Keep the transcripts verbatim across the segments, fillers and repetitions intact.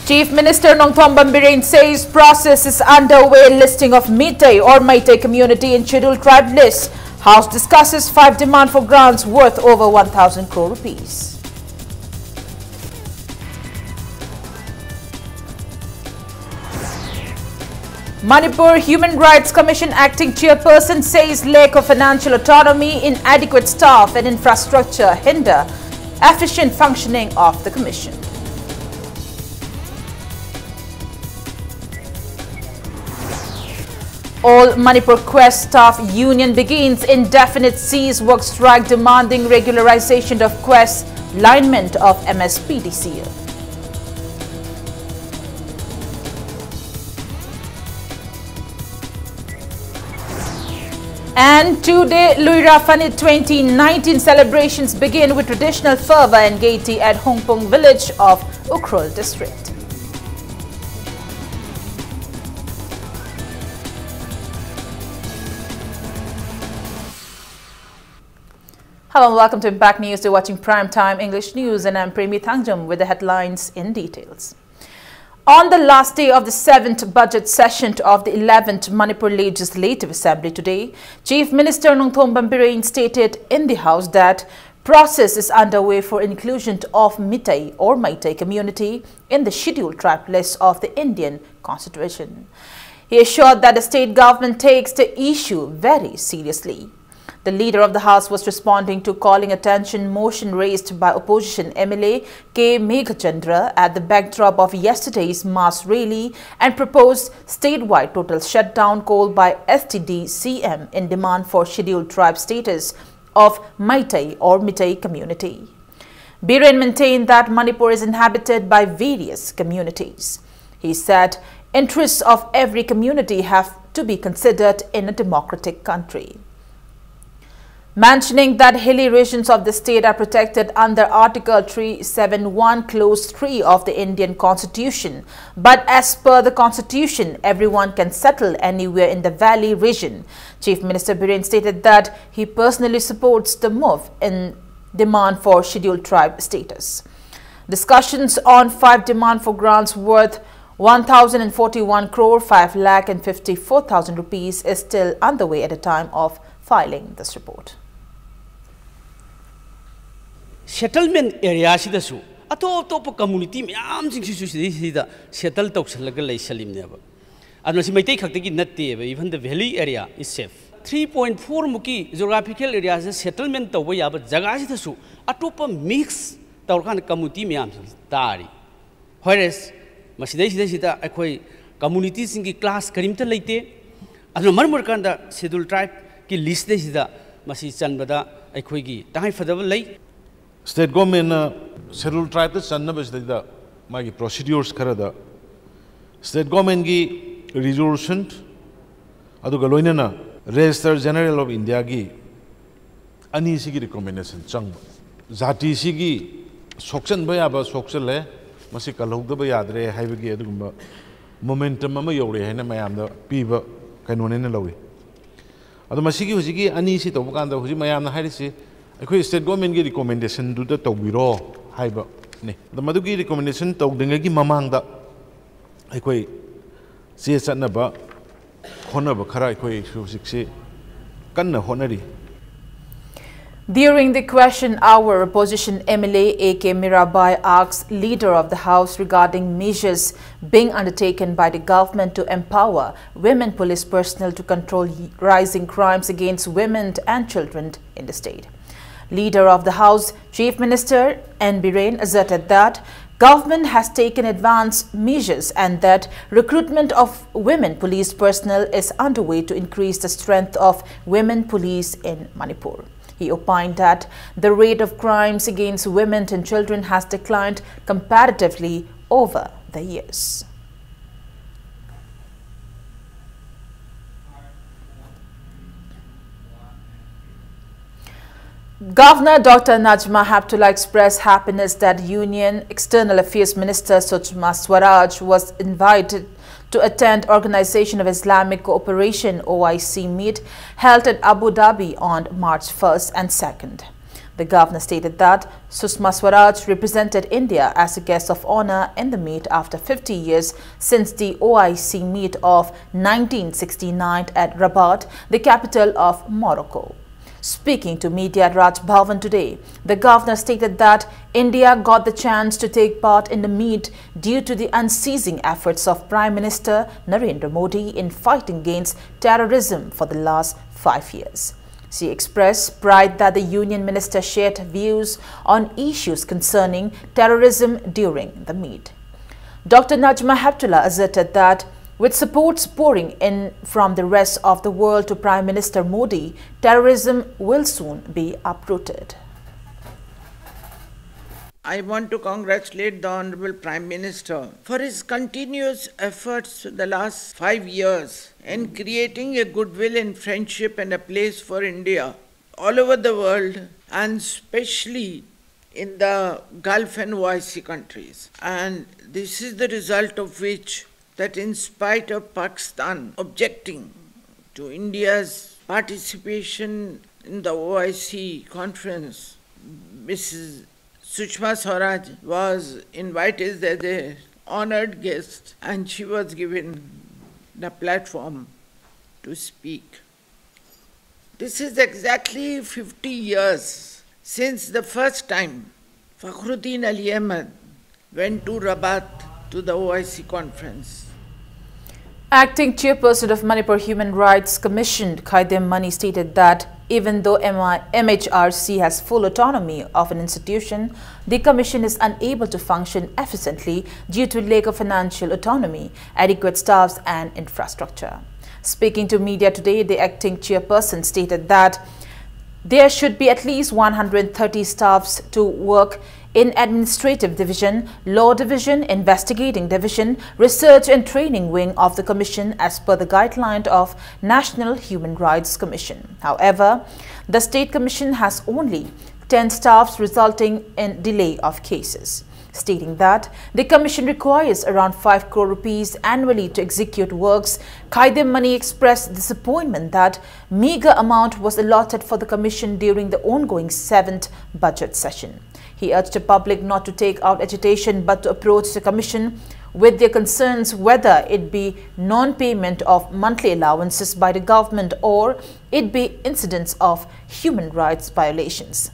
Chief Minister Nongthombam Biren says process is underway listing of Meitei or Meitei community in Scheduled Tribe list. House discusses five demand for grants worth over one thousand crore rupees. Manipur Human Rights Commission acting chairperson says lack of financial autonomy, inadequate staff and infrastructure hinder efficient functioning of the commission. All Manipur Quest Staff Union begins indefinite cease work strike demanding regularization of Quest linemen of M S P D C L. And today, Luira Fanit twenty nineteen celebrations begin with traditional fervor and gaiety at Hongpong village of Ukhrul district. Hello and welcome to Impact News. You're watching Prime Time English News and I'm Premi Thangjam with the headlines in details. On the last day of the seventh budget session of the eleventh Manipur Legislative Assembly today, Chief Minister Nongthombam Biren stated in the House that process is underway for inclusion of Meitei or Meitei community in the Scheduled Tribe list of the Indian Constitution. He assured that the state government takes the issue very seriously. The leader of the House was responding to calling attention motion raised by opposition M L A K Meghachandra at the backdrop of yesterday's mass rally and proposed statewide total shutdown called by S T D C M in demand for Scheduled Tribe status of Meitei or Meitei community. Biren maintained that Manipur is inhabited by various communities. He said interests of every community have to be considered in a democratic country. Mentioning that hilly regions of the state are protected under Article three seven one, Clause three of the Indian Constitution, but as per the Constitution, everyone can settle anywhere in the valley region. Chief Minister Biren stated that he personally supports the move in demand for Scheduled Tribe status. Discussions on five demand for grants worth one thousand and forty-one crore five lakh and fifty-four thousand rupees is still underway at the time of filing this report. Settlement area ꯁꯤꯗꯁꯨ ꯑꯇꯣꯞ ꯑꯇꯣꯞꯄ community ꯃꯌꯥꯝꯁꯤꯡꯁꯤꯁꯨ ꯁꯤꯗꯩꯁꯤꯗ settle ꯇꯧꯁꯜꯂꯒ ꯂꯩꯁꯜꯂꯤꯕꯅꯦꯕ꯫ ꯑꯗꯨꯅ ꯁꯤ ꯃꯩꯇꯩ ꯈꯛꯇꯒꯤ ꯅꯠꯇꯦꯕ, even the valley area is safe꯫ Three point four ꯃꯨꯛꯀꯤ geographical area ꯁꯤꯗ settlement ꯇꯧꯕ ꯌꯥꯕ ꯖꯒꯥꯁꯤꯗꯁꯨ ꯑꯇꯣꯞꯄ mix ꯇꯧꯔꯀꯥꯟꯗ community ꯃꯌꯥꯝꯁꯤ ꯇꯥꯔꯤ꯫ Whereas ꯃꯁꯤꯗꯩꯁꯤꯗꯩꯁꯤꯗ ꯑꯩꯈꯣꯏ community ꯁꯤꯡꯒꯤ class ꯀꯔꯤꯝꯇ ꯂꯩꯇꯦ꯫ ꯑꯗꯨꯅ ꯃꯔꯝ ꯑꯣꯏꯔꯀꯥꯟꯗ Scheduled Tribe ꯀꯤ list ꯁꯤꯗꯩꯁꯤꯗ ꯃꯁꯤ ꯆꯟꯕꯗ ꯑꯩꯈꯣꯏꯒꯤ ꯇꯉꯥꯏꯐꯗꯕ ꯂꯩ꯫ State government ꯅ Scheduled Tribe ꯇ ꯆꯟꯅꯕꯁꯤꯗꯩꯗ ꯃꯥꯒꯤ procedures ꯈꯔꯗ state government ꯒꯤ resolution ꯑꯗꯨꯒ ꯂꯣꯏꯅꯅ Registrar General of India ꯒꯤ ꯑꯅꯤꯁꯤꯒꯤ recommendation ꯆꯪꯕ꯫ ꯖꯥꯇꯤꯁꯤꯒꯤ ꯁꯣꯛꯆꯟꯕ ꯌꯥꯕ ꯁꯣꯛꯆꯜꯂꯦ, ꯃꯁꯤ ꯀꯜꯍꯧꯗꯕ ꯌꯥꯗ꯭ꯔꯦ ꯍꯥꯏꯕꯒꯤ ꯑꯗꯨꯒꯨꯝꯕ momentum ꯑꯃ ꯌꯧꯔꯦ ꯍꯥꯏꯅ ꯃꯌꯥꯝꯗ ꯄꯤꯕ ꯀꯩꯅꯣꯅꯦꯅ ꯂꯧꯏ꯫ ꯑꯗꯣ ꯃꯁꯤꯒꯤ ꯍꯧꯖꯤꯛꯀꯤ ꯑꯅꯤꯁꯤ ꯇꯧꯕ ꯀꯥꯟꯗ ꯍꯧꯖꯤꯛ ꯃꯌꯥꯝꯅ ꯍꯥꯏꯔꯤꯁꯤ ꯑꯩꯈꯣꯏ state government ꯒꯤ recommendation ꯗꯨꯗ ꯇꯧꯕꯤꯔꯣ ꯍꯥꯏꯕꯅꯤ꯫ ꯑꯗꯣ ꯃꯗꯨꯒꯤ recommendation ꯇꯧꯗ꯭ꯔꯤꯉꯩꯒꯤ ꯃꯃꯥꯡꯗ ꯑꯩꯈꯣꯏ ꯆꯦ ꯆꯠꯅꯕ ꯍꯣꯠꯅꯕ ꯈꯔ ꯑꯩꯈꯣꯏꯁꯨ ꯍꯧꯖꯤꯛꯁꯤ ꯀꯟꯅ ꯍꯣꯠꯅꯔꯤ꯫ During the question hour, opposition M L A A K Mirabai asked Leader of the House regarding measures being undertaken by the government to empower women police personnel to control rising crimes against women and children in the state. Leader of the House, Chief Minister N Biren, asserted that government has taken advanced measures and that recruitment of women police personnel is underway to increase the strength of women police in Manipur. He opined that the rate of crimes against women and children has declined comparatively over the years. Governor Doctor Najma Heptulla expressed happiness that Union External Affairs Minister Sushma Swaraj was invited to attend Organization of Islamic Cooperation, O I C, meet held at Abu Dhabi on March first and second. The governor stated that Sushma Swaraj represented India as a guest of honor in the meet after fifty years since the O I C meet of nineteen sixty-nine at Rabat, the capital of Morocco. Speaking to media at Raj Bhavan today, the governor stated that India got the chance to take part in the meet due to the unceasing efforts of Prime Minister Narendra Modi in fighting against terrorism for the last five years. She expressed pride that the Union Minister shared views on issues concerning terrorism during the meet. Doctor Najma Heptulla asserted that with supports pouring in from the rest of the world to Prime Minister Modi, terrorism will soon be uprooted. I want to congratulate the Honorable Prime Minister for his continuous efforts the last five years in creating a goodwill and friendship and a place for India all over the world, and especially in the Gulf and O I C countries. And this is the result of which, that in spite of Pakistan objecting to India's participation in the O I C conference, Missus Sushma Swaraj was invited as an honored guest, and she was given the platform to speak. This is exactly fifty years since the first time Fakhruddin Ali Ahmed went to Rabat to the O I C conference. Acting chairperson of Manipur Human Rights Commission, Khaidem Mani, stated that even though M I M H R C has full autonomy of an institution, the commission is unable to function efficiently due to lack of financial autonomy, adequate staffs and infrastructure. Speaking to media today, the acting chairperson stated that there should be at least one hundred thirty staffs to work in administrative division, law division, investigating division, research and training wing of the commission as per the guideline of National Human Rights Commission. However, the state commission has only ten staffs, resulting in delay of cases. Stating that the commission requires around five crore rupees annually to execute works, Khaidim Mani expressed disappointment that meager amount was allotted for the commission during the ongoing seventh budget session. He urged the public not to take out agitation but to approach the commission with their concerns, whether it be non-payment of monthly allowances by the government or it be incidents of human rights violations.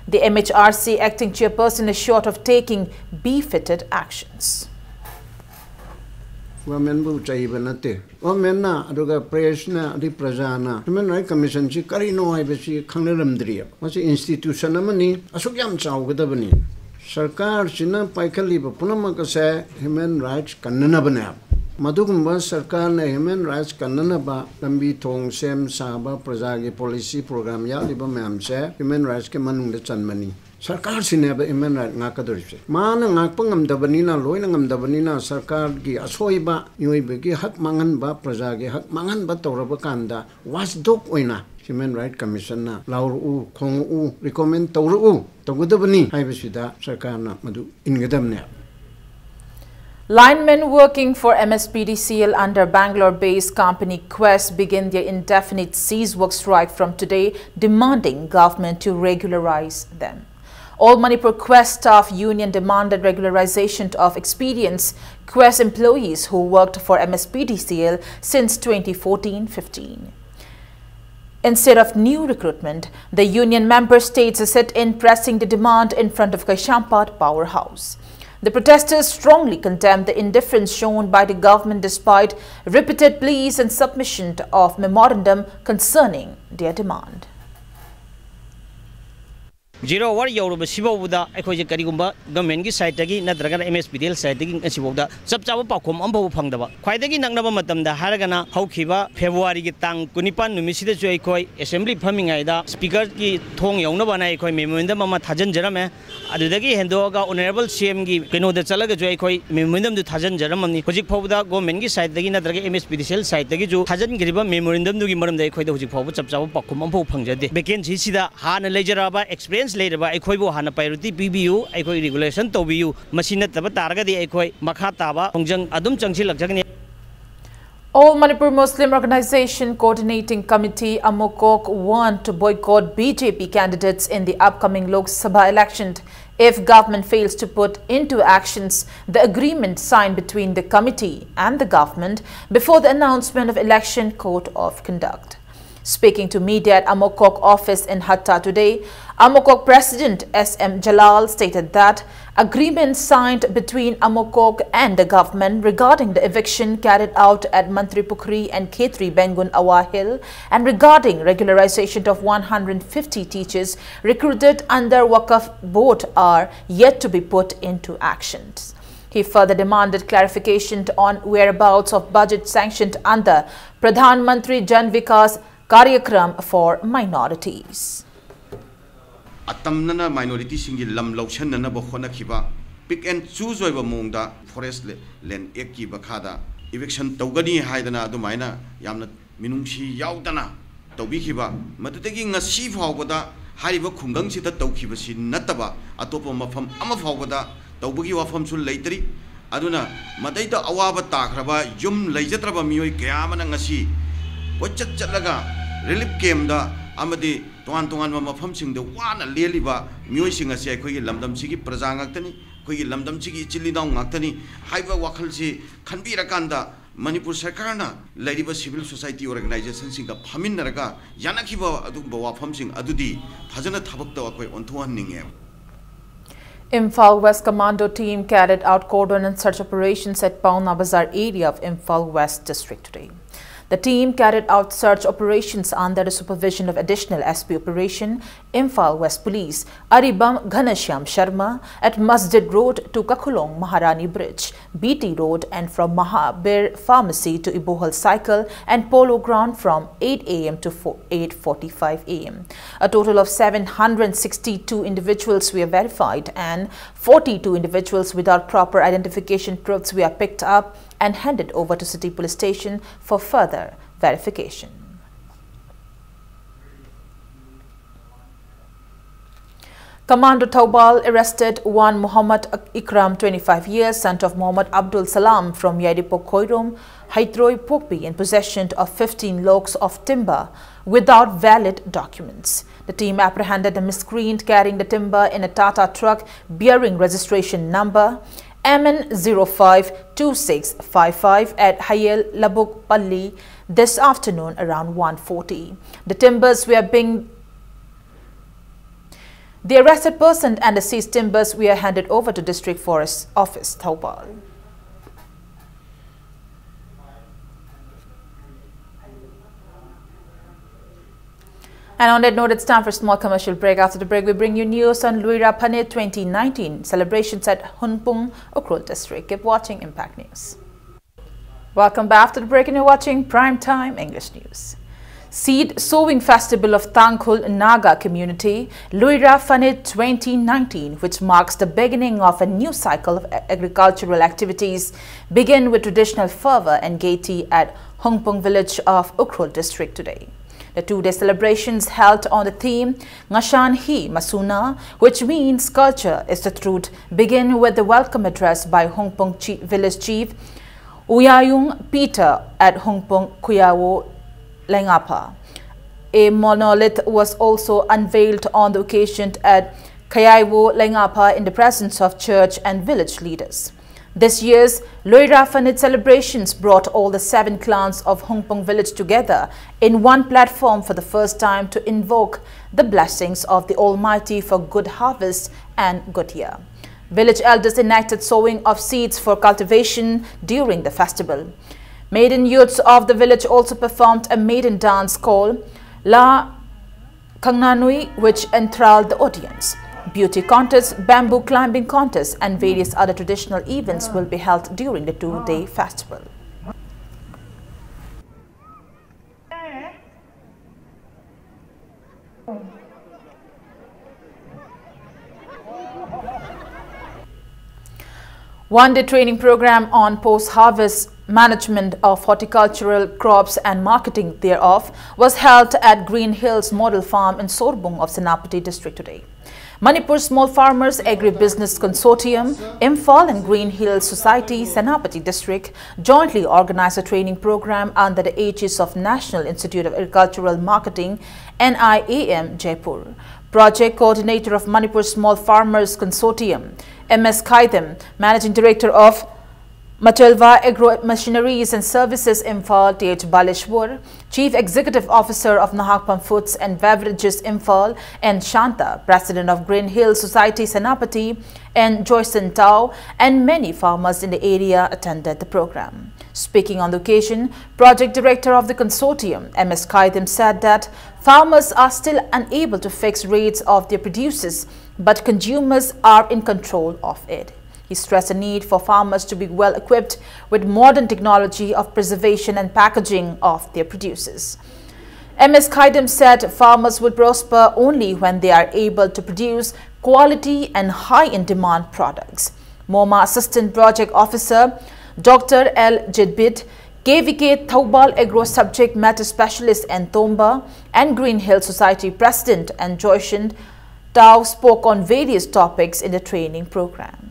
The M H R C acting chairperson is short of taking befitted actions. Government ꯕꯨ ꯆꯩꯕ ꯅꯠꯇꯦ꯫ Government ꯅ ꯑꯗꯨꯒ press ꯅ ꯑꯗꯩ ꯄ꯭ꯔꯖꯥꯅ Human Rights Commission ꯁꯤ ꯀꯔꯤꯅꯣ ꯍꯥꯏꯕꯁꯤ ꯈꯪꯅꯔꯝꯗ꯭ꯔꯤꯑꯕ꯫ ꯃꯁꯤ institution ꯑꯃꯅꯤ, ꯑꯁꯨꯛ ꯌꯥꯝ ꯆꯥꯎꯒꯗꯕꯅꯤ꯫ ꯁꯔꯀꯥꯔꯁꯤꯅ ꯄꯥꯏꯈꯠꯂꯤꯕ ꯄꯨꯝꯅꯃꯛ ꯑꯁꯦ human rights ꯀꯟꯅꯅꯕꯅꯦꯕ꯫ ꯃꯗꯨꯒꯨꯝꯕ ꯁꯔꯀꯥꯔꯅ human rights ꯀꯟꯅꯅꯕ ꯂꯝꯕꯤ ꯊꯣꯡ ꯁꯦꯝ ꯁꯥꯕ, ꯄ꯭ꯔꯖꯥꯒꯤ policy program ꯌꯥꯎꯔꯤꯕ ꯃꯌꯥꯝꯁꯦ human rights ꯀꯤ ꯃꯅꯨꯡꯗ ꯆꯟꯕꯅꯤ꯫ ꯁꯔꯀꯥꯔꯁꯤꯅꯦꯕ human right ꯉꯥꯛꯀꯗꯧꯔꯤꯁꯦ꯫ ꯃꯥꯅ ꯉꯥꯛꯄ ꯉꯝꯗꯕꯅꯤꯅ, ꯂꯣꯏꯅ ꯉꯝꯗꯕꯅꯤꯅ, ꯁꯔꯀꯥꯔꯒꯤ ꯑꯁꯣꯏꯕ, ꯃꯤꯑꯣꯏꯕꯒꯤ ꯍꯛ ꯃꯥꯡꯍꯟꯕ, ꯄ꯭ꯔꯖꯥꯒꯤ ꯍꯛ ꯃꯥꯡꯍꯟꯕ ꯇꯧꯔꯕ ꯀꯥꯟꯗ watchdog ꯑꯣꯏꯅ Human Rights Commission ꯅ ꯂꯥꯎꯔꯛꯎ, ꯈꯣꯡꯉꯛꯎ, recommend ꯇꯧꯔꯛꯎ, ꯇꯧꯒꯗꯕꯅꯤ ꯍꯥꯏꯕꯁꯤꯗ ꯁꯔꯀꯥꯔꯅ ꯃꯗꯨ ꯏꯟꯒꯗꯕꯅꯦ꯫ Linemen working for M S P D C L under Bangalore-based company Quest begin their indefinite cease work strike from today, demanding government to regularize them. All Manipur Quest Staff Union demanded regularization of experienced Quest employees who worked for M S P D C L since twenty fourteen fifteen. Instead of new recruitment, the union member states sit in pressing the demand in front of Kaichampad powerhouse. The protesters strongly condemn the indifference shown by the government despite repeated pleas and submission of memorandum concerning their demand. Zero hour ꯌꯧꯔꯕꯁꯤꯐꯥꯎꯕꯗ ꯑꯩꯈꯣꯏꯁꯦ ꯀꯔꯤꯒꯨꯝꯕ government ꯀꯤ side ꯇꯒꯤ ꯅꯠꯇ꯭ꯔꯒꯅ M S P D L side ꯇꯒꯤ ꯉꯁꯤꯐꯥꯎꯗ ꯆꯞ ꯆꯥꯕ ꯄꯥꯎꯈꯨꯝ ꯑꯃꯐꯥꯎꯕ ꯐꯪꯗꯕ꯫ ꯈ꯭ꯋꯥꯏꯗꯒꯤ ꯅꯛꯅꯕ ꯃꯇꯝꯗ ꯍꯥꯏꯔꯒꯅ ꯍꯧꯈꯤꯕ February ꯒꯤ ꯇꯥꯡ ꯀꯨꯟꯅꯤꯄꯥꯟ ꯅꯨꯃꯤꯠꯁꯤꯗꯁꯨ ꯑꯩꯈꯣꯏ assembly ꯐꯝꯃꯤꯉꯩꯗ speaker ꯒꯤ ꯊꯣꯡ ꯌꯧꯅꯕꯅ ꯑꯩꯈꯣꯏ memorandum ꯑꯃ ꯊꯥꯖꯤꯟꯖꯔꯝꯃꯦ꯫ ꯑꯗꯨꯗꯒꯤ ꯍꯦꯟꯗꯣꯛꯑꯒ Honourable C M ꯒꯤ ꯀꯩꯅꯣꯗ ꯆꯠꯂꯒꯁꯨ ꯑꯩꯈꯣꯏ memorandum ꯗꯨ ꯊꯥꯖꯤꯟꯖꯔꯝꯃꯕꯅꯤ꯫ ꯍꯧꯖꯤꯛ ꯐꯥꯎꯕꯗ government ꯀꯤ side ꯇꯒꯤ ꯅꯠꯇ꯭ꯔꯒ M S P D C L side ꯇꯒꯤꯁꯨ ꯊꯥꯖꯤꯟꯈ꯭ꯔꯤꯕ memorandum ꯗꯨꯒꯤ ꯃꯔꯝꯗ ꯑꯩꯈꯣꯏꯗ ꯍꯧꯖꯤꯛ ꯐꯥꯎꯕ ꯆꯞ ꯆꯥꯕ ꯄꯥꯎꯈꯨꯝ ꯑꯃꯐꯥꯎ ꯐꯪꯖꯗꯦ꯫ Vacancy ꯁꯤꯗ ꯍꯥꯟꯅ ꯂꯩꯖꯔꯛꯑꯕ experience ꯂꯩꯔꯕ ꯑꯩꯈꯣꯏꯕꯨ ꯍꯥꯟꯅ priority ꯄꯤꯕꯤꯌꯨ, ꯑꯩꯈꯣꯏ regulation ꯇꯧꯕꯤꯌꯨ꯫ ꯃꯁꯤ ꯅꯠꯇꯕ ꯇꯥꯔꯒꯗꯤ ꯑꯩꯈꯣꯏ ꯃꯈꯥ ꯇꯥꯕ ꯈꯣꯡꯖꯪ ꯑꯗꯨꯝ ꯆꯪꯁꯤꯜꯂꯛꯆꯒꯅꯤ꯫ All Manipur Muslim Organization Coordinating Committee, AMOCOC, warned to boycott B J P candidates in the upcoming Lok Sabha election if government fails to put into actions the agreement signed between the committee and the government before the announcement of election code of conduct. Speaking to media at AMOCOC office in Hatta today, AMOCOC President S M Jalal stated that agreement signed between AMOCOC and the government regarding the eviction carried out at Mantripukhri and Khetri Bengun Awa Hill and regarding regularization of one hundred fifty teachers recruited under Waqf Board are yet to be put into actions. He further demanded clarification on whereabouts of budget sanctioned under Pradhan Mantri Jan Vikas Karyakram for minorities. ꯑꯇꯝꯅꯅ ꯃꯥꯏꯅꯣꯔꯤꯇꯤꯁꯤꯡꯒꯤ ꯂꯝ ꯂꯧꯁꯤꯟꯅꯅꯕ ꯍꯣꯠꯅꯈꯤꯕ, pick and choose ꯑꯣꯏꯕ ꯃꯑꯣꯡꯗ Forest Land Actꯀꯤ ꯃꯈꯥꯗ eviction ꯇꯧꯒꯅꯤ ꯍꯥꯏꯗꯅ ꯑꯗꯨꯃꯥꯏꯅ ꯌꯥꯝꯅ ꯃꯤꯅꯨꯡꯁꯤ ꯌꯥꯎꯗꯅ ꯇꯧꯕꯤꯈꯤꯕ, ꯃꯗꯨꯗꯒꯤ ꯉꯁꯤ ꯐꯥꯎꯕꯗ ꯍꯥꯏꯔꯤꯕ ꯈꯨꯡꯒꯪꯁꯤꯗ ꯇꯧꯈꯤꯕꯁꯤ ꯅꯠꯇꯕ ꯑꯇꯣꯞꯄ ꯃꯐꯝ ꯑꯃ ꯐꯥꯎꯕꯗ ꯇꯧꯕꯒꯤ ꯋꯥꯐꯝꯁꯨ ꯂꯩꯇ꯭ꯔꯤ꯫ ꯑꯗꯨꯅ ꯃꯗꯩꯗ ꯑꯋꯥꯕ ꯇꯥꯈ꯭ꯔꯕ ꯌꯨꯝ ꯂꯩꯖꯗ꯭ꯔꯕ ꯃꯤꯑꯣꯏ ꯀꯌꯥ ꯑꯃꯅ ꯉꯁꯤ ꯀꯣꯏꯆꯠ ꯆꯠꯂꯒ relief campꯗ ꯑꯃꯗꯤ ꯇꯣꯉꯥꯟ ꯇꯣꯉꯥꯟꯕ ꯃꯐꯝꯁꯤꯡꯗ ꯋꯥꯅ ꯂꯦꯜꯂꯤꯕ ꯃꯤꯑꯣꯏꯁꯤꯡ ꯑꯁꯤ ꯑꯩꯈꯣꯏꯒꯤ ꯂꯝꯗꯝꯁꯤꯒꯤ ꯄ꯭ꯔꯖꯥ ꯉꯥꯛꯇꯅꯤ, ꯑꯩꯈꯣꯏꯒꯤ ꯂꯝꯗꯝꯁꯤꯒꯤ ꯏꯆꯤꯜ ꯏꯅꯥꯎ ꯉꯥꯛꯇꯅꯤ ꯍꯥꯏꯕ ꯋꯥꯈꯜꯁꯤ ꯈꯟꯕꯤꯔꯀꯥꯟꯗ ꯃꯅꯤꯄꯨꯔ ꯁꯔꯀꯥꯔꯅ ꯂꯩꯔꯤꯕ civil society organizationꯁꯤꯡꯒ ꯐꯝꯃꯤꯟꯅꯔꯒ ꯌꯥꯅꯈꯤꯕ ꯑꯗꯨꯒꯨꯝꯕ ꯋꯥꯐꯝꯁꯤꯡ ꯑꯗꯨꯗꯤ ꯐꯖꯅ ꯊꯕꯛꯇ ꯑꯩꯈꯣꯏ ꯑꯣꯟꯊꯣꯛꯍꯟꯅꯤꯡꯉꯦ꯫ Imphal West Commando team carried out cordon and search operations at Paona Bazar area of Imphal West district today. The team carried out search operations under the supervision of Additional S P Operation, Imphal West Police, Aribam Ghanashyam Sharma at Masjid Road to Kakhulong Maharani Bridge, B T Road and from Mahabir Pharmacy to Ibohal Cycle and Polo Ground from eight A M to eight forty-five A M. A total of seven hundred sixty-two individuals were verified and forty-two individuals without proper identification proofs were picked up and handed over to City Police Station for further verification. Commando Thoubal arrested one Muhammad Ikram, twenty-five years, son of Muhammad Abdul Salam from Yairipok Khoirum, Haitroi Pokpi, in possession of fifteen logs of timber without valid documents. The team apprehended the miscreant carrying the timber in a Tata truck bearing registration number M N zero five two six five five at Hayel Labuk Palli this afternoon around one forty. The timbers were being The arrested person and the seized timbers were handed over to District Forest Office, Thoubal. And on that note, it's time for a small commercial break. After the break, we bring you news on Luira Phanit twenty nineteen celebrations at Hunpung, Ukhrul district. Keep watching Impact News. Welcome back. After the break, and you're watching Prime Time English News. Seed Sowing Festival of Tangkhul Naga Community, Luira Phanit twenty nineteen, which marks the beginning of a new cycle of a- agricultural activities, begin with traditional fervor and gaiety at Hungpung village of Ukhrul district today. The two-day celebrations held on the theme Ngashan Hi Masuna, which means culture is the truth, begin with the welcome address by Hungpung chi- village chief Uyayung Peter at Hungpung Kuyawo Lengapa. A monolith was also unveiled on the occasion at Kayaiwo Lengapa in the presence of church and village leaders. This year's Loira Phanit celebrations brought all the seven clans of Hungpung village together in one platform for the first time to invoke the blessings of the Almighty for good harvest and good year. Village elders enacted sowing of seeds for cultivation during the festival. Maiden youths of the village also performed a maiden dance called La Kangnanui, which enthralled the audience. Beauty contests, bamboo climbing contests, and various other traditional events will be held during the two-day festival. One-day training program on post-harvest management of horticultural crops and marketing thereof was held at Green Hills Model Farm in Sorbung of Senapati district today. Manipur Small Farmers Agribusiness Consortium, Imphal and Green Hill Society, Senapati District, jointly organized a training program under the aegis of National Institute of Agricultural Marketing, N I A M, Jaipur. Project coordinator of Manipur Small Farmers Consortium, M S Khaidem, managing director of Matelva Agro Machineries and Services Imphal, T H Baleshwar, Chief Executive Officer of Nahakpam Foods and Beverages Imphal, N Shanta, President of Green Hill Society Senapati, N Joyson Tao, and many farmers in the area attended the program. Speaking on the occasion, Project Director of the consortium, M S Khaidem, said that farmers are still unable to fix rates of their produces, but consumers are in control of it. He stressed the need for farmers to be well equipped with modern technology of preservation and packaging of their produces. M S Khaidem said farmers will prosper only when they are able to produce quality and high in demand products. MoMA Assistant Project Officer Doctor L Jitbit, K V K Thoubal Agro Subject Matter Specialist N Tomba, and Green Hill Society President N Joyson Tao spoke on various topics in the training program.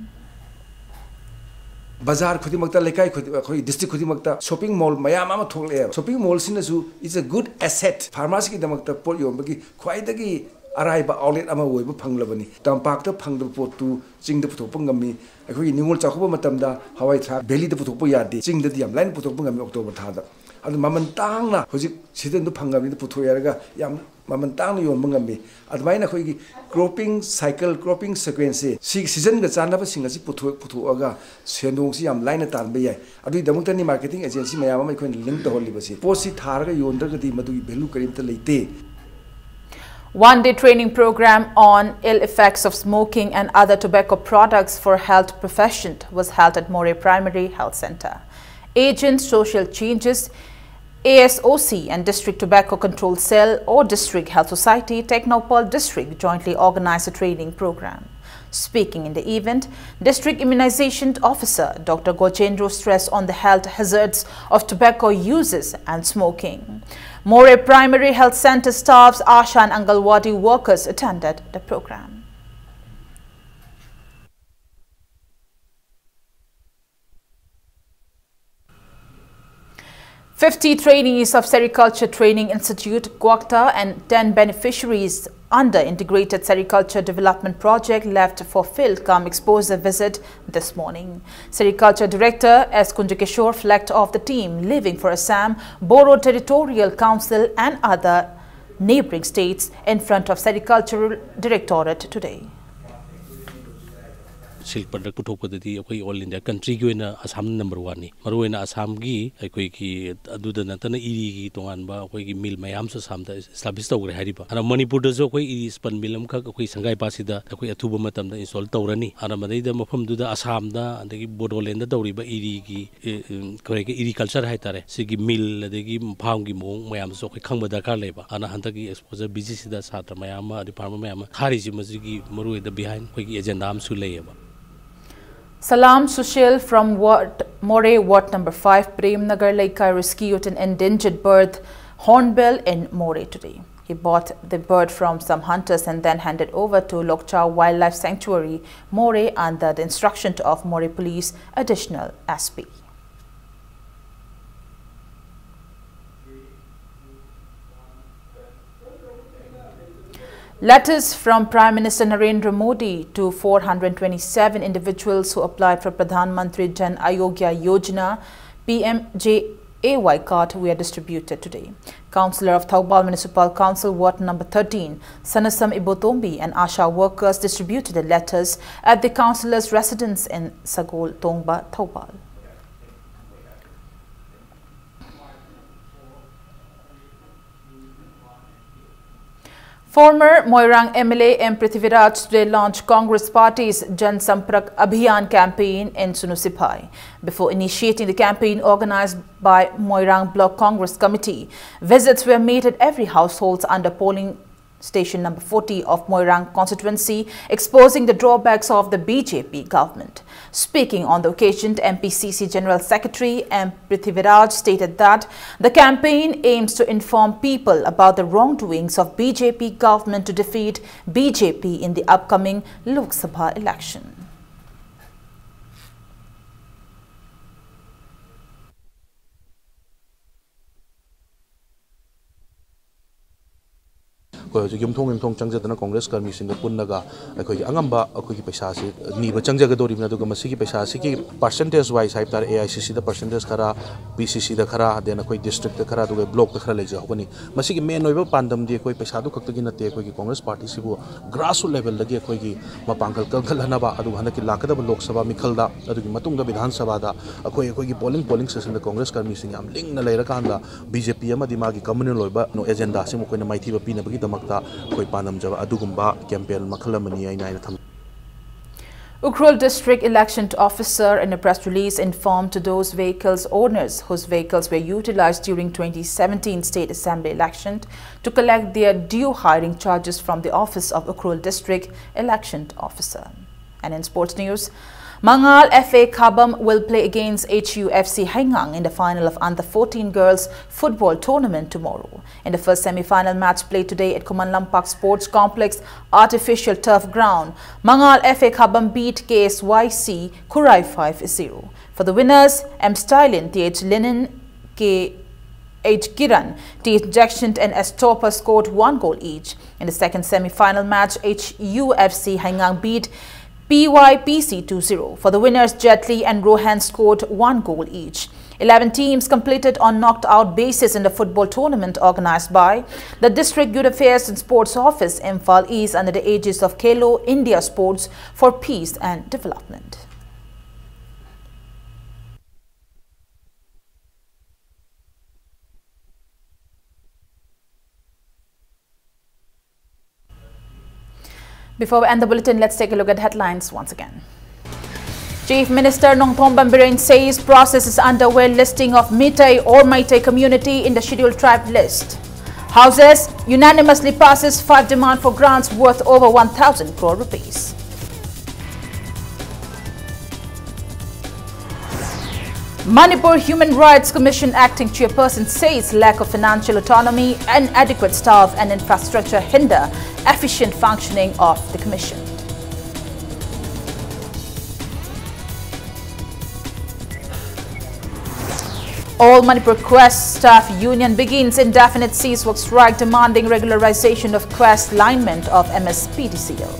ꯕꯖꯥꯔ ꯈꯨꯗꯤꯡꯃꯛꯇ, ꯂꯩꯀꯥꯏ ꯈꯨꯗꯤꯡ, ꯑꯩꯈꯣꯏ district ꯈꯨꯗꯤꯡꯃꯛꯇ shopping mall ꯃꯌꯥꯝ ꯑꯃ ꯊꯣꯛꯂꯛꯑꯦꯕ꯫ Shopping mallꯁꯤꯅꯁꯨ is a good asset, farmerꯁꯤꯒꯤꯗꯃꯛꯇ ꯄꯣꯠ ꯌꯣꯟꯕꯒꯤ ꯈ꯭ꯋꯥꯏꯗꯒꯤ ꯑꯔꯥꯏꯕ outlet ꯑꯃ ꯑꯣꯏꯕ ꯐꯪꯂꯕꯅꯤ꯫ ꯇꯝꯄꯥꯛꯇ ꯐꯪꯗꯕ ꯄꯣꯠꯇꯨ ꯆꯤꯡꯗ ꯄꯨꯊꯣꯛꯄ ꯉꯝꯃꯤ꯫ ꯑꯩꯈꯣꯏꯒꯤ ꯅꯤꯉꯣꯜ ꯆꯥꯛꯀꯧꯕ ꯃꯇꯝꯗ ꯍꯋꯥꯏ ꯊ꯭ꯔꯥꯛ valleyꯗ ꯄꯨꯊꯣꯛꯄ ꯌꯥꯗꯦ, ꯆꯤꯡꯗꯗꯤ ꯌꯥꯝ ꯂꯥꯏꯅ ꯄꯨꯊꯣꯛꯄ ꯉꯝꯃꯤ ꯑꯣꯛꯇꯣꯕꯔ ꯊꯥꯗ꯫ ꯑꯗꯨ ꯃꯃꯜ ꯇꯥꯡꯅ ꯍꯧꯖꯤꯛ seasonꯗꯨ ꯐꯪꯉꯕꯅꯤꯅ ꯄꯨꯊꯣꯛꯑꯦ ꯍꯥꯏꯔꯒ ꯌꯥꯝ ꯃꯃꯜ ꯇꯥꯡꯅ ꯌꯣꯟꯕ ꯉꯝꯃꯤ꯫ ꯑꯗꯨꯃꯥꯏꯅ ꯑꯩꯈꯣꯏꯒꯤ cropping cycle, cropping sequenceꯁꯦ, ꯁꯤꯒꯤ seasonꯒ ꯆꯥꯟꯅꯕꯁꯤꯡ ꯑꯁꯤ ꯄꯨꯊꯣꯛ-, ꯄꯨꯊꯣꯛꯑꯒ ꯁꯦꯟꯗꯣꯡꯁꯤ ꯌꯥꯝ ꯂꯥꯏꯅ ꯇꯥꯟꯕ ꯌꯥꯏ꯫ ꯑꯗꯨꯒꯤꯗꯃꯛꯇꯅꯤ marketing agency ꯃꯌꯥꯝ ꯑꯃ ꯑꯩꯈꯣꯏꯅ link ꯇꯧꯍꯜꯂꯤꯕꯁꯤ꯫ ꯄꯣꯠꯁꯤ ꯊꯥꯔꯒ ꯌꯣꯟꯗ꯭ꯔꯒꯗꯤ ꯃꯗꯨꯒꯤ value ꯀꯔꯤꯝꯇ ꯂꯩꯇꯦ꯫ One-day training program on ill effects of smoking and other tobacco products for health profession was held at Moreh Primary Health Center. Agent Social Changes, A S O C, and District Tobacco Control Cell or District Health Society, Tengnoupal District, jointly organized a training program. Speaking in the event, District Immunization Officer Doctor Gojendro stressed on the health hazards of tobacco uses and smoking. Moreh Primary Health Center staffs, ASHA and Anganwadi workers attended the program. Fifty trainees of Sericulture Training Institute, Kwakta, and ten beneficiaries under Integrated Sericulture Development Project left for field cum exposure visit this morning. Sericulture Director S Kunjakishore flagged off the team leaving for Assam, Bodo Territorial Council, and other neighbouring states in front of Sericultural Directorate today. Silk product ꯄꯨꯊꯣꯛꯄꯗꯗꯤ ꯑꯩꯈꯣꯏ all India countryꯒꯤ ꯑꯣꯏꯅ ꯑꯁꯥꯝꯅ number oneꯅꯤ꯫ ꯃꯔꯨꯑꯣꯏꯅ ꯑꯁꯥꯝꯒꯤ ꯑꯩꯈꯣꯏꯒꯤ ꯑꯗꯨꯗ ꯅꯠꯇꯅ ꯏꯔꯤꯒꯤ ꯇꯣꯉꯥꯟꯕ ꯑꯩꯈꯣꯏꯒꯤ mill ꯃꯌꯥꯝꯁꯨ ꯑꯁꯥꯝꯗ establish ꯇꯧꯈ꯭ꯔꯦ ꯍꯥꯏꯔꯤꯕ꯫ ꯑꯗ ꯃꯅꯤꯄꯨꯔꯗꯁꯨ ꯑꯩꯈꯣꯏ ꯏꯔꯤ spun mill ꯑꯃꯈꯛ ꯑꯩꯈꯣꯏ ꯁꯪꯒꯥꯏ ꯄꯥꯠꯁꯤꯗ ꯑꯩꯈꯣꯏ ꯑꯊꯨꯕ ꯃꯇꯝꯗ install ꯇꯧꯔꯅꯤ꯫ ꯑꯗ ꯃꯗꯩꯗ ꯃꯐꯝꯗꯨꯗ ꯑꯁꯥꯝꯗ ꯑꯗꯒꯤ ꯕꯣꯗꯣꯂꯦꯟꯗ ꯇꯧꯔꯤꯕ ꯏꯔꯤꯒꯤ ꯑꯦ, ꯎꯝ, ꯑꯩꯈꯣꯏꯒꯤ ꯏꯔꯤꯀꯜꯆꯔ ꯍꯥꯏꯇꯥꯔꯦ, ꯁꯤꯒꯤ ꯃꯤꯜ ꯑꯗꯒꯤ ꯐꯥꯝꯒꯤ ꯃꯑꯣꯡ ꯃꯌꯥꯝꯁꯨ ꯑꯩꯈꯣꯏ ꯈꯪꯕ ꯗꯔꯀꯥꯔ ꯂꯩꯕ꯫ ꯑꯗꯨꯅ ꯍꯟꯗꯛꯀꯤ ꯑꯦꯛꯁꯄꯣꯖꯔ ꯚꯤꯖꯤꯠꯁꯤꯗ ꯁꯥꯇ꯭ꯔ ꯃꯌꯥꯝ ꯑꯃ ꯑꯗꯩ ꯐꯥꯔꯃꯔ ꯃꯌꯥꯝ ꯑꯃ ꯊꯥꯔꯤꯁꯤ ꯃꯁꯤꯒꯤ ꯃꯔꯨꯑꯣꯏꯕ behind ꯑꯩꯈꯣꯏꯒꯤ ꯑꯦꯖꯦꯟꯗꯥ ꯑꯃꯁꯨ ꯂꯩꯌꯦꯕ꯫ Salam Sushil from Ward, Moreh, Ward number five, Prem Nagar Leikai, rescued an endangered bird, hornbill, in Moreh today. He bought the bird from some hunters and then handed over to Lokcha Wildlife Sanctuary, Moreh, under the instruction of Moreh Police Additional S P. Letters from Prime Minister Narendra Modi to four hundred twenty-seven individuals who applied for Pradhan Mantri Jan Arogya Yojana, P M J A Y card, were distributed today. Councillor of Thoubal Municipal Council, Ward number thirteen, Sanasam Ibotombi, and ASHA workers distributed the letters at the councillor's residence in Sagol Tongba, Thoubal. Former Moirang M L A M Prithviraj today launched Congress Party's Jan Sampark Abhiyan campaign in Sunusipei. Before initiating the campaign organized by Moirang Block Congress Committee, visits were made at every household under polling station number forty of Moirang constituency, exposing the drawbacks of the B J P government. Speaking on the occasion, M P C C General Secretary M Prithviraj stated that the campaign aims to inform people about the wrongdoings of B J P government to defeat B J P in the upcoming Lok Sabha election. ꯑꯩꯈꯣꯏ ꯍꯧꯖꯤꯛ ꯌꯨꯝꯊꯣꯡ ꯌꯨꯝꯊꯣꯡ ꯆꯪꯖꯗꯅ ꯀꯣꯡꯒ꯭ꯔꯦꯁ ꯀꯔꯃꯤꯁꯤꯡꯒ ꯄꯨꯜꯂꯒ ꯑꯩꯈꯣꯏꯒꯤ ꯑꯉꯝꯕ ꯑꯩꯈꯣꯏꯒꯤ ꯄꯩꯁꯥꯁꯤ ꯅꯤꯕ ꯆꯪꯖꯒꯗꯧꯔꯤꯕꯅꯤ꯫ ꯑꯗꯨꯒ ꯃꯁꯤꯒꯤ ꯄꯩꯁꯥꯁꯤꯒꯤ percentage wise ꯍꯥꯏꯕ ꯇꯥꯔꯦ, ꯑꯦ ꯑꯥꯏ ꯁꯤ ꯁꯤꯗ percentage ꯈꯔ, ꯄꯤ ꯁꯤ ꯁꯤꯗ ꯈꯔ, then ꯑꯩꯈꯣꯏ districtꯇ ꯈꯔ, ꯑꯗꯨꯒ blockꯇ ꯈꯔ ꯂꯩꯖꯍꯧꯒꯅꯤ꯫ ꯃꯁꯤꯒꯤ main ꯑꯣꯏꯕ ꯄꯥꯟꯗꯝꯗꯤ ꯑꯩꯈꯣꯏ ꯄꯩꯁꯥꯗꯨ ꯈꯛꯇꯒꯤ ꯅꯠꯇꯦ, ꯑꯩꯈꯣꯏꯒꯤ ꯀꯣꯡꯒ꯭ꯔꯦꯁ ꯄꯥꯔꯇꯤꯁꯤꯕꯨ grassroot levelꯗꯒꯤ ꯑꯩꯈꯣꯏꯒꯤ ꯃꯄꯥꯡꯒꯜ ꯀꯟꯈꯠꯍꯟꯅꯕ, ꯑꯗꯨꯒ ꯍꯟꯗꯛꯀꯤ ꯂꯥꯛꯀꯗꯕ ꯂꯣꯛ ꯁꯚꯥ ꯃꯤꯈꯜꯗ, ꯑꯗꯨꯒꯤ ꯃꯇꯨꯡꯗ ꯕꯤꯙꯥꯟ ꯁꯚꯥꯗ ꯑꯩꯈꯣꯏ ꯑꯩꯈꯣꯏꯒꯤ polling polling stationꯗ ꯀꯣꯡꯒ꯭ꯔꯦꯁ ꯀꯔꯃꯤꯁꯤꯡ ꯌꯥꯝ ꯂꯤꯡꯅ ꯂꯩꯔꯀꯥꯟꯗ ꯕꯤ ꯖꯦ ꯄꯤ ꯑꯃꯗꯤ ꯃꯥꯒꯤ communal ꯑꯣꯏꯕ ꯑꯦꯖꯦꯟꯗꯥꯁꯤꯡ ꯃꯈꯣꯏꯅ ꯃꯥꯏꯊꯤꯕ ꯄꯤꯅꯕꯒꯤꯗꯃꯛꯇ ꯑꯩꯈꯣꯏ ꯄꯥꯟꯗꯝꯖꯕ ꯑꯗꯨꯒꯨꯝꯕ campaign ꯃꯈꯜ ꯑꯃꯅꯤ ꯑꯩꯅ ꯍꯥꯏꯅ ꯊꯝꯖꯩ꯫ Ukhrul District Election Officer in a press release informed to those vehicles owners whose vehicles were utilized during twenty seventeen State Assembly election to collect their due hiring charges from the office of Ukhrul District Election Officer. And in sports news, Mangal F A Khabam will play against H U F C Haingang in the final of under fourteen girls football tournament tomorrow. In the first semi-final match played today at Khuman Lampak Sports Complex artificial turf ground, Mangal F A Khabam beat K S Y C Khurai five zero. For the winners, M Stalin, T H Linen, K H Kiran, T H Jackson and S Topper scored one goal each. In the second semi-final match, H U F C Haingang beat P Y P C two zero. For the winners, Jet Li and Rohan scored one goal each. Eleven teams competed on knocked-out basis in the football tournament organized by the District Youth Affairs and Sports Office, Imphal East, under the aegis of Khelo India Sports for Peace and Development. Before we end the bulletin, let's take a look at headlines once again. Chief Minister Nongthombam Biren says process is underway listing of Meitei or Meitei community in the scheduled tribe list. Houses unanimously passes five demand for grants worth over one thousand crore rupees. Manipur Human Rights Commission acting chairperson says lack of financial autonomy, inadequate staff and infrastructure hinder efficient functioning of the commission. All Manipur Quest Staff Union begins indefinite cease work strike demanding regularization of Quest linemen of M S P D C L.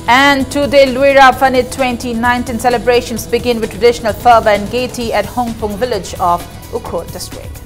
And today, Luira Phanit twenty nineteen celebrations begin with traditional fervor and gaiety at Hongpung village of Ukhrul district.